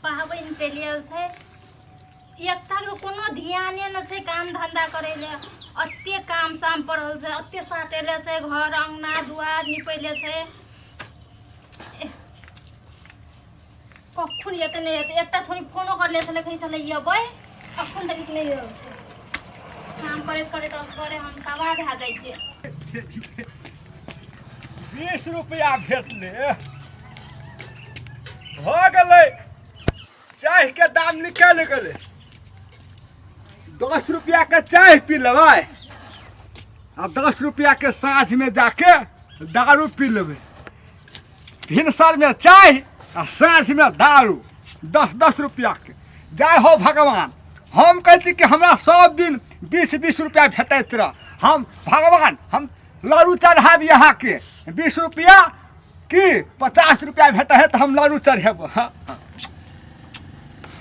पाबनि चलि आयल छै। एकटा के कोनो ध्याने न छै काम धंधा करै ले। एते काम साम पड़ल छै, एते साटेले छै, घर अंगना दुआर निपैले छै। कखन एतै नहि एतै? एकटा छोरी फोनो करले छलै, कहै छलै अबै, अखन तक नहि आयल छै। काम करैत करैत असगरे हम तबाह भए जाइ छियै। 20 रुपया भेटलै, भऽ गेलै। चायके दाम निकलि गेलै। 10 रुपयाके चाय पी लेबै आ 10 रुपयाके साँझमे जाके दारू पी लेबै। भिनसरमे चाय आ साँझमे दारू, 10-10 रुपयाके। जय हो भगवान। हम कहै छी कि हमरा सब दिन 20-20 रुपया भेटैत रह। हम भगवान, हम लड़ू चढ़ाबी अहाँके। 20 रुपया की 50 रुपया भेटै है तऽ हम लड़ू चढ़ेब। हाँ, हाँ।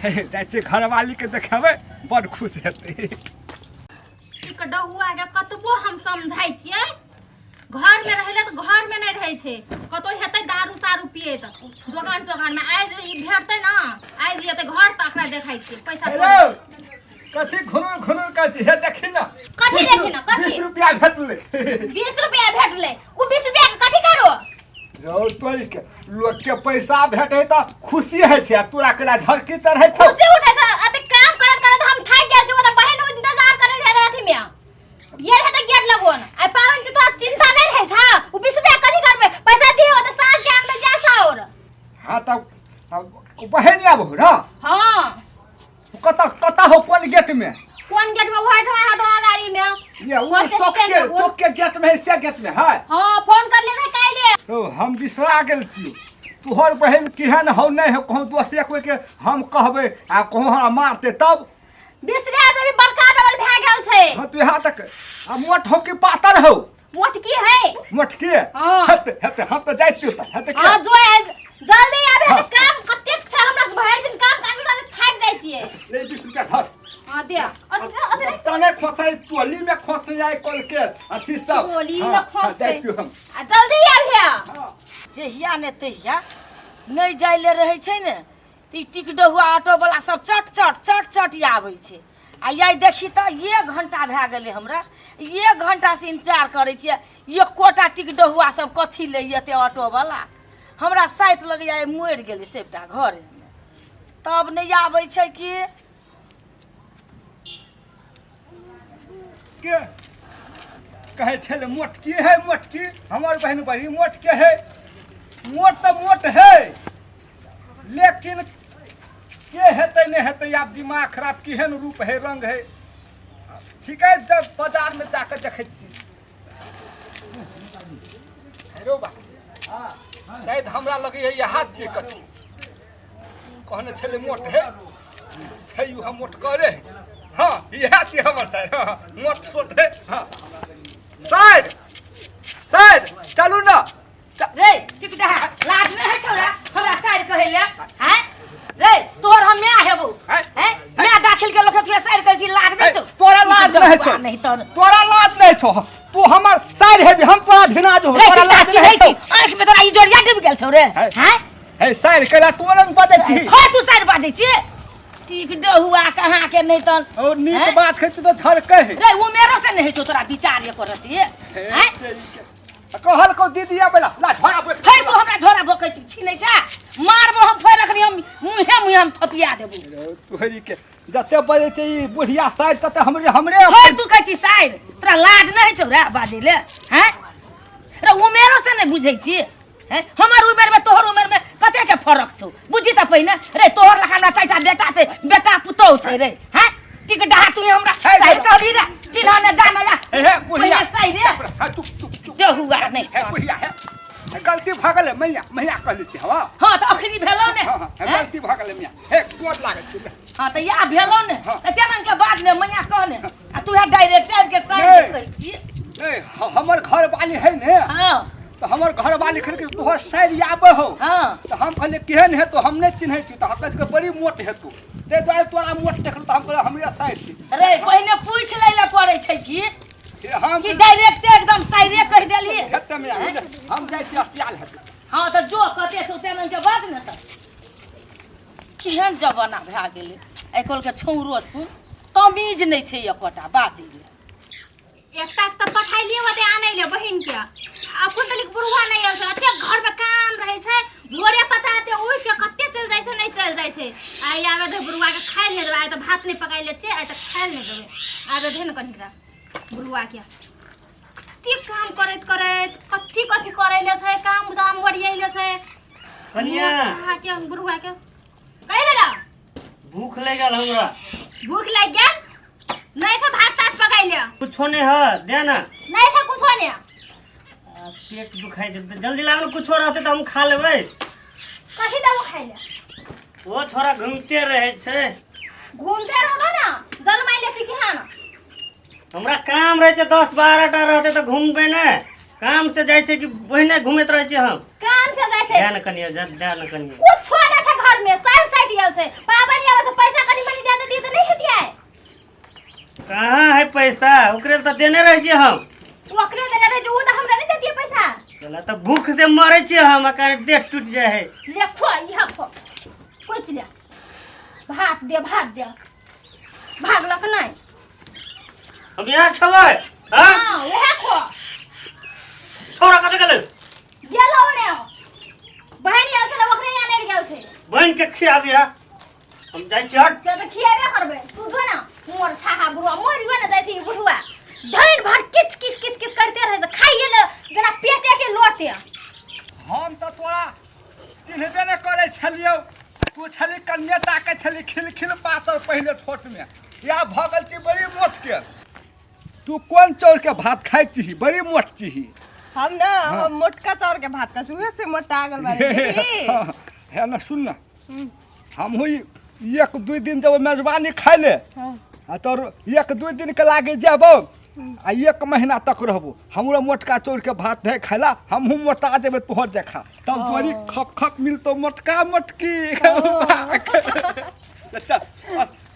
हे, जाइ छियै घरवालीके देखेबै, बड्ड खुश हेतै। ई डहुआ के कतबो हम समझाइ छियै घर में रहै तऽ घर में नहि रहै छै, कतौ हेतै दारू सारू पिए तऽ दोकान सोकान में। आइ जे ई भेटतै ने, आइ जे एतै घर तऽ अकरा देखै छियै पैसा। हेलो, कथी घुनुर घुनुर करै छी? हे देखी ने। कथी देखी ने, कथी? 20 रुपया भेटलै। 20 रुपया भेटलै? ओ 20 रुपया के कथी करो? रौ तोरी के, लोक के पैसा भेटै तऽ खुशी होइ छै आ तोरा केला झरकी चढ़ै छौ। खुशी उठै छै। अते काम करत करत हम थाकि गेल छी। ओतऽ बहिन इंतजार करै छै अथी में, ये रहे तऽ गेट लगोन। आइ पाबनि छै, तोरा चिंता नहि रहै छौ? ओ 20 रुपया कथी करबै? पैसा दिहो तऽ साँझ के आनबै जा साउर। हाँ, तब तब बहिन आबो ना? हाँ। कतऽ कतऽ हो, कोन गेट में? कोन गेट में? वही ठमा है तो गाड़ी में। ये वो बस चौक स्टैंड के में। चौक के गेट में है, से गेट में है। हाँ, फोन कर ले रहे काल्हि। ओ हम बिसरा गेल छी, तोहर बहिन केहन हौ नहि हौ। कहूँ दोसरे कोई के हम कहबै आ कहूँ हमरा मारतै तब। बिसरा जेबी, बड़का डबल भए गेल छै। हाँ, तू यहाँ तक आ मोट हो कि पातर हो? मोट की है। मोट की। हाँ। हेते हेते, हम तऽ जाइ छियौ तऽ हेते हाँ, के जो है, जल्दी आबे। हाँ। काम कतेक छै हमरा से, भरि दिन काम काज करके थाकि जाइ छियै। ले, 20 रुपया धर। हाँ, दे। अरे, तने खोसै चोली में खोस जाय कल के अथी सब। चोली में हाँ, हाँ, खोसतै। जाइ छियौ हम। आ जल्दी आबे। हाँ। जहिया ने तहिया नहि जाय ले रहै छै ने तऽ ई टिकडहुआ ऑटोवला सब चट चट चट चट आबै छै। आ यही देखी तऽ एक घंटा भए गेलै, हमरा एक घंटासँ इंतजार करै छियै, एकोटा टिकडहुआ सब कथी ले एतै ऑटोवला? हमरा साइत लगैया मरि गेलै सबटा घरेमे, तब नहि आबै छै कि। के कहै छलै मोटकी है मोटकी? हमर बहिन बड़ी मोटके है। मोट तऽ मोट है, लेकिन के हेतै नहि हेतै, आब दिमाग खराब। केहन रूप है, रंग है। ठीक है, जब बाजारमे जाके देखै छी। हेरो बा, शायद हमरा लगैए इएह छियै। कथी कहने छलै मोट है छै? हम मोट करे है। हाँ, इएह छियै हमर साइड। हाँ, मोट सोट है। हाँ साइड, साइड चलू ना। रे टिकटा, लाज नहि होइ छौ रे हमरा साइर कहै ले? हैं रे, तोहर हम माय हेबौ। हैं? हैं, माय दाखिल के लोक तू साइर करै छी, लाज नहि छौ? तोरा लाज नहीं छौ? नहीं तोर। तोरा लाज नहीं छौ? तू हमर साइड हेबी, हम तोरा धिना जो। रे तोरा टिकटा, लाज चिन्है नहीं छौ? छी? आँखि में तोरा इजोरिया डूबि गेल छौ रे? हैं? हैं? हे साइड केला तू रंग बजै छी। खा, तू साइर बाजै छी? टिक डहुआ कहाँ के नहीं तन। और नीक हैं? बात कहै छी तऽ झरकै है। रे, उमेरो से नहीं छौ तोरा विचार एको रति? हैं? कहल को दीदी आबै ला ला झोरा बोक। फेर तू हमरा झोरा भोकै छी, छिनै छा? मारबो हम फेर, अखनी हम मुँहे मुँहे हम थपिया देबो। तोहरी के, जते बजै छै ई बुढ़िया साइड तते हमरे हमरे। फेर तू कहै छी साइड, तोरा लाज नहि छौ रे बाजै ले? हैं रे, उमेरो से नहि बुझै छी? हैं, हमर उमेर में तोहर उमेर में कते के फरक छौ, बुझी तऽ पहिने। रे, तोहर लखा हमरा चारिटा बेटा छै, बेटा पुतोहु छै रे। हैं टिक डहा, तू हमरा हे, साइड कहली रे? चिन्ह ने जान ला। हे हे बुढ़िया। पहिने साइड रे। हाँ, चुप चुप चुप। डहुआ नहि। हे बुढ़िया, हे गलती भऽ गेलै मैया, मैया कहली छी हवा। हाँ, तऽ अखनी भेलौ ने? हाँ हाँ, हैं? गलती भऽ गेलै मैया, हे गोर लागै छी। हाँ, तऽ इएह भेलौ ने? हाँ। तऽ तेना के बाद ने मैया कहने आ तू डायरेक्ट आबि के साइड नहि। कहै छी। नहीं, हमर घर वाली है ने। हाँ। तऽ हमर घर वाली कहलकै तोहर साइड आबै हो। हाँ। तऽ हम कहलियै केहन हेतौ, हम नहि चिन्है छी। तऽ हम कहै बड़ी मोट हेतौ, ताहि दुआरे तोरा मोट देखलहुँ तऽ हम कहलियै हमरे साइड छी। रे, पहिने पूछि लै लए पड़ै छै कि हम कि डायरेक्ट एकदम साइरे कहि देलही? हेतै मैया, बुझलियै? हम जाइ छी असियाल हेतै। हाँ, तऽ जो कते छौ तेना के बाद ने तऽ। केहन जमाना भए गेलै। आइ काल्हिके छौड़ो सुन तमीज नहि छै एकोटा बाजै लए। एकटा के तऽ पठैलियै ओते आनै ले बहिन के, अखन तलिक बुढ़वा नहि आयल छै। एते घर में काम रहै छै, भोरे पता एते उठि के कते चलि जाइ छै, नहि चलि जाइ छै। आइ आबे दे बुढ़वा के, खाइ नहि देबै। आइ तऽ भात नहि पकाइले छियै, आइ तऽ खाइ नहि देबै। आबे दे ने कनिकरा बुढ़वा के। कते काम करैत करैत कथी कथी करै ले छै, काम जाम ओरियाइले छै। कनिया के बुढ़वा के कहि ले ना। भूख लागि गेल हमरा। भूख लागि गेल? नहीं छै भात तात पकाइले। कुछो नहीं है, दे ना। नहीं छै कुछो नहीं। आ, पेट दुखाइ छै, तऽ जल्दी लागल कुछो रहतै तऽ हम खा लेबै। कही देबो खाइ ले। ओ छोरा घूमते रहै छै। घूमते रहलो ना, जल मारि ले छै केहन। हमरा काम रहै छै, 10-12 टा रहतै तऽ घूमबै ने। काम से जाइ छै कि ओहिने घूमैत रहै छी हम? काम से जाइ छै। दे ने कनिया, दे ने कनिया। कुछो नहि छै घर में, सब सटि गेल छै। पाबनि आबै छै, पैसा कनि मनि दे देतियै तऽ नहि हेतियै। कहाँ है पैसा? ओकरे तऽ देने रहै छियै हम। ओकरे देले रहै छै, ओ तऽ हमरा नहि देतियै पैसा। चला तऽ भूख से मरै छियै हम, एकर देह टूटि जाइ है। ले खो, इहा खो, कुछ ले, भात दे, भात दे। भागलक नहि। हम यहाँ खेबै? हाँ। हाँ, उहे खो। छोरा कतऽ गेलै? गेलो ने, बहन आयल छलै, ओकरे यहाँ नहि गेल छै। बहिन के खियाबिया, हम जाइ छी, हट। से तऽ खियाबे करबै। तू जो ना, मोर थाहा बुढ़वा मरियो ने जाइ छै। ई बुढ़वा धनि भर किच किच किच किच करते रहै छै, खाइए ले जेना पेटे के लोटे। हम तऽ तोरा चिन्हबे नहि करै छलियौ। तू छली कन्ये टाके छली, खिल खिल पातर पहिले छोटमे, या भऽ गेल छी बड़ी मोट के। तू कोन चाउर के भात खाइ छी? बड़ी मोट छी। हम ना, हम मोटका चाउर के भात खाइ छी, उहे से मोटा गेल बानी दीदी। हे ना, सुन ना, हमहूँ 1-2 दिन जब मेजबानी खाइ ले आ तोर 1-2 दिन के लागे जेबो आ 1 महीना तक रहबो, हमरो मोटका चाउर के भात है खाइला, हमहूँ मोटा जेबै तोहर जखा, तब जोड़ी खप खप मिलतो मोटका मोटकी। चल,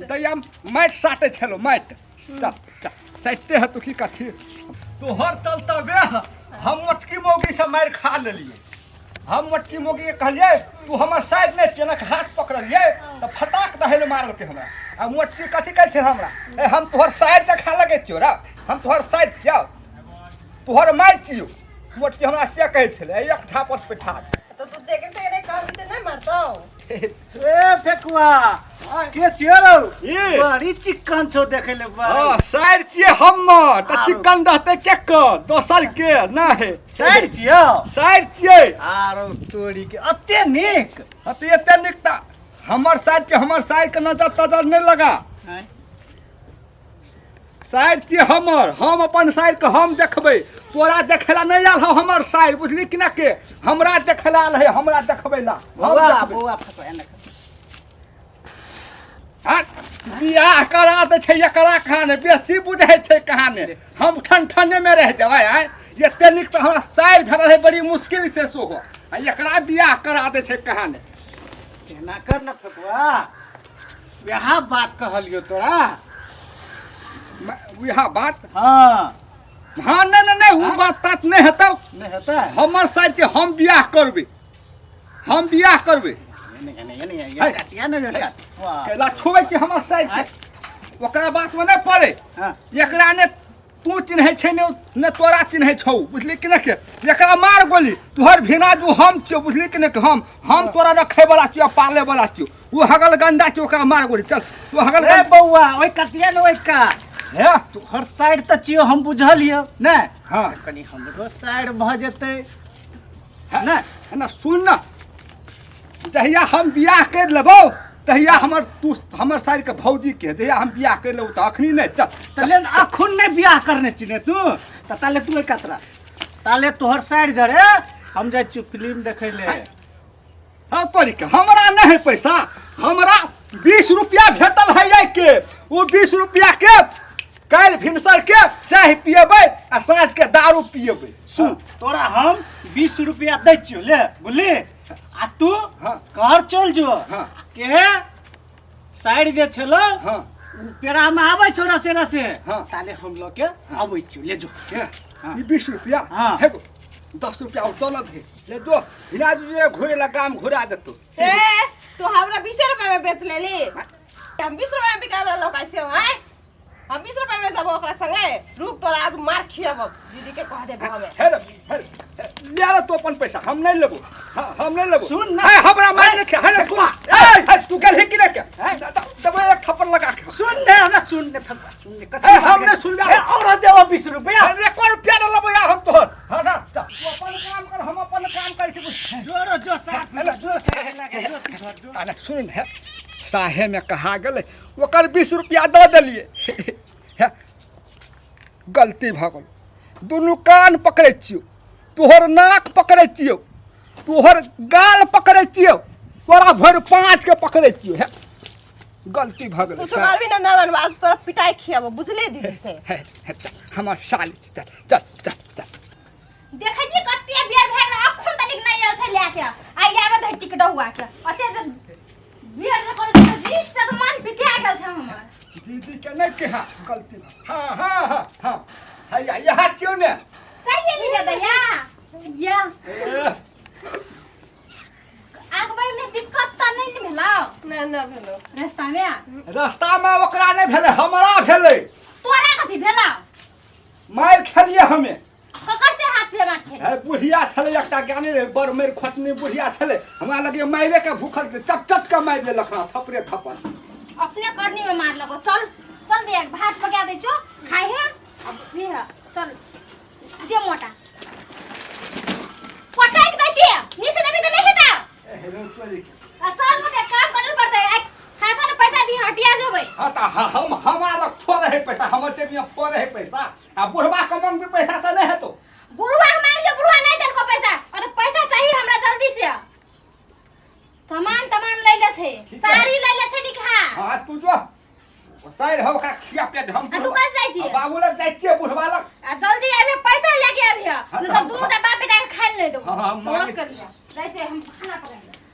दैया माटि साटे छलो माटि, चल चल साटिते है। तू की कथी तोहर चलता बे हम मोटकी मौगी से मारि खा लेलिए। हम मोटकी मौगी के कहलिए तू हमर साइड नहि छियै, हाथ पकड़लिए तऽ फटाक दहेल मारलकै हमरा। आ मोटकी कथी कहै छै हमरा? ए, हम तोहर साइड से खा लगै छियौ रे, हम तोहर साइड छियौ, तोहर माय छियौ। मोटकी हमरा से कहै छलै, एक झापट पे ठाक। तो तू जेकर तेकरे कहबी तऽ नहि मारतौ। ए फेकुआ, के छियो रौ? ई। बड़ी चिक्कन छौ देखै ले बड़ी। हाँ, साइड छियै हमर तऽ आरो। चिकन रहतै के कर दोसर के नहि। साइड छियो? साइड छियै। आरो तोरी के अते नीक। हाँ, तऽ एते नीक तऽ हमर साइड के, हमर साइड के नजर तजर नहि लगा। आँय? साइड छियै हमर, हम अपन साइड के हम देखबै, तोरा देखै ला नहि आयल हौ हमर साइड, बुझली कि ना? के हमरा देखै ला आयल है, हमरा देखबै ला हम बौआ देखबै। बौआ फेकुआ, एने कर। हट, बियाह करा दै छै एकरा कहाने, बेसी बुझै छै कहाने, हम ठन ठने में रह जेबै। आँय, एते नीक तऽ हमरा साइड भेल रहै बड़ी मुश्किल से सोहो, आ एकरा बियाह करा दै छै कहाने। एना कर न फेकुआ, वएह बात कहलियो तोरा। वएह बात? हाँ। हाँ, नहि नहि नहि, ओ बात तात नहि हेतौ। नहि हेतै? हमर साइड के हम बियाह करबै, हम बियाह करबै। एने एने एने है। काटिया ने काट। वाह। केला छुबै छी हमर साइड के, ओकरा बात में नहि पड़े। हाँ। एकरा ने तू चिन्है छै ने, ने तोरा चिन्है छौ, बुझली कि नहि? के एकरा मार गोली, तोहर भिना जो हम छियौ, बुझली कि नहि? हम तोरा रखै वाला छियौ, पाले वाला छियौ। ओ हगल गंडा छियौ, ओकरा मार गोली, चल ओ हगल ए गंडा। बौआ, ओइ कटिया ने ओइ का हे। तोहर साइड तऽ छियौ, हम बुझलियौ ने। हाँ। कनि हमरो साइड भऽ जेतै ने। है ना, सुन ना, जहिया हम बियाह करि लेबौ तहिया हमर तू हमर साइड के भौजी के, जहिया हम बियाह करि लेबौ तऽ अखनी नहि, चल। तऽ ले, अखुन नहि बियाह करने छी ने तू तऽ, ताले तू ओइ कतरा, ताले तोहर साइड जरे हम जाइ छियौ फिल्म देखै ले। हाँ तोरी के, हमरा नहीं है पैसा, हमरा 20 रुपया भेटल है ये के, वो 20 रुपया के काल्हि भिनसर के चाय पियेबै आ साँझ के दारू पियेबै। सुन, तोरा हम 20 रुपया दै छियौ, ले बुझली, आ तू हाँ। घर चल जो। हाँ। के साइड जे छलो हाँ। उ पेड़ा में आबै छौ रसे रसे। हाँ। ताले हम लऽ के आबै छियौ, ले जो। के हाँ। ई 20 रुपया? हाँ। हे गो, 10 रुपया और दऽ दे, ले दो हिना जे घुरे ला गाम घुरा देतो। ए तू हमरा 20 रुपया में बेच लेली। हम 20 रुपया में बिकाए वाला लोग ऐसे हो हैं? हम 20 रुपया में जब ओकरा संगे रुक, तोरा आज मार खियाब, दीदी के कह देबो हमें। हे रे, हे रे, ले रे तू अपन पैसा, हम नहीं लेबो। हाँ, हम नहीं लेबो। सुन ना। हे, हमरा मार नहीं खे। हे रे, सुन। ए, हे, तू गेलही कि नहीं के? देबो एक थप्पड़ लगा के। सुन ने, हमरा सुन ने, फलुआ सुन ने, कथी ए, बात हम है? नहीं सुनबे। ए, और देबो 20 रुपया। अरे, एको रुपया नहीं लेबो यार हम तोहर। हाँ, हाँ, तू अपन काम कर, हम अपन काम करै छी। जोरो जो साथ में, जो साथ लगे, जो तू घर, जो। अरे सुन ने, साहे में कहा गेलै, ओकर 20 रुपया दऽ देलियै। हे, गलती भऽ गेल। दुनू कान पकड़ै छियौ, तोहर नाक पकड़ै छियौ, तोहर गाल पकड़ै छियौ, तोरा भरि पाँच के पकड़ै छियौ। हे, गलती भऽ गेलै। कुछ करबी ना ना मनवा, आज तोरा पिटाई खियाबो, बुझले दीदी से। हे, हे, चल, हमर साली, चल चल चल चल। देखै छी कते बेर भए गेल, अखन तनिक नहि आयल छै लए के। आइ आबे धरि टिकट हुआ के अते जे बेर जे करै छै, रीस से तऽ मन पितिया गेल छै हमर। दीदी के नहि कहा गलती भऽ। हाँ हाँ हाँ हाँ, हैया यहाँ छियौ ने। सही गेली रे दैया या। आगबै में दिक्कत तऽ नहि ने भेलौ? ना ना भेलो। रास्ता में? रास्ता में ओकरा नहि भेलै, हमरा भेलै। तोरा कथी भेलौ? मारि खेलियै हमे। ककर से हाथ पे मार खेली? हे, बुढ़िया छलै एकटा, ज्ञानी रहै, बड़ मारि खोटनी बुढ़िया छलै। हमरा लगे मारे के भूखल छलै, चट चट के मारि लेलक हँ, थपरे थप्पड़। अपने करनी में मार लगो। चल चल, दे भात पका दै छौ, खाइ है अब भी है। चल दे, मोटा पटाक दै छियै, नीचे देबी तऽ नहि हेतौ। आ चल मते काम करल पड़तै आइ। खाय छौ ने पैसा दी, हटिया जेबै। हाँ तऽ हम हमरा लग थोड़े है पैसा, हमर जेबी में थोड़े है पैसा। आ बुढ़वा के मांगबी पैसा तऽ नहि हेतौ। बुढ़वा के मांग लियो, बुढ़वा नहीं देलको पैसा। और पैसा चाहिए हमरा जल्दी से। सामान तमान लै ले छै। ठीक है। साड़ी लै ले छै निकहा। हाँ, तू जो साइड हो, ओकरा खिया पिया दे, हम आ तू कहाँ जाइ छियै? आ बाबू लग जाइ छियै, बुढ़वा लग। आ जल्दी आबिहे, पैसा लेके आबिहे। हाँ, नहीं तऽ तो हम दुनू टा बाप बेटा के खाइ ले नहि देबो। हाँ, हाँ, बस मांगै कर लिया जाइ से, हम खाना पकाएब।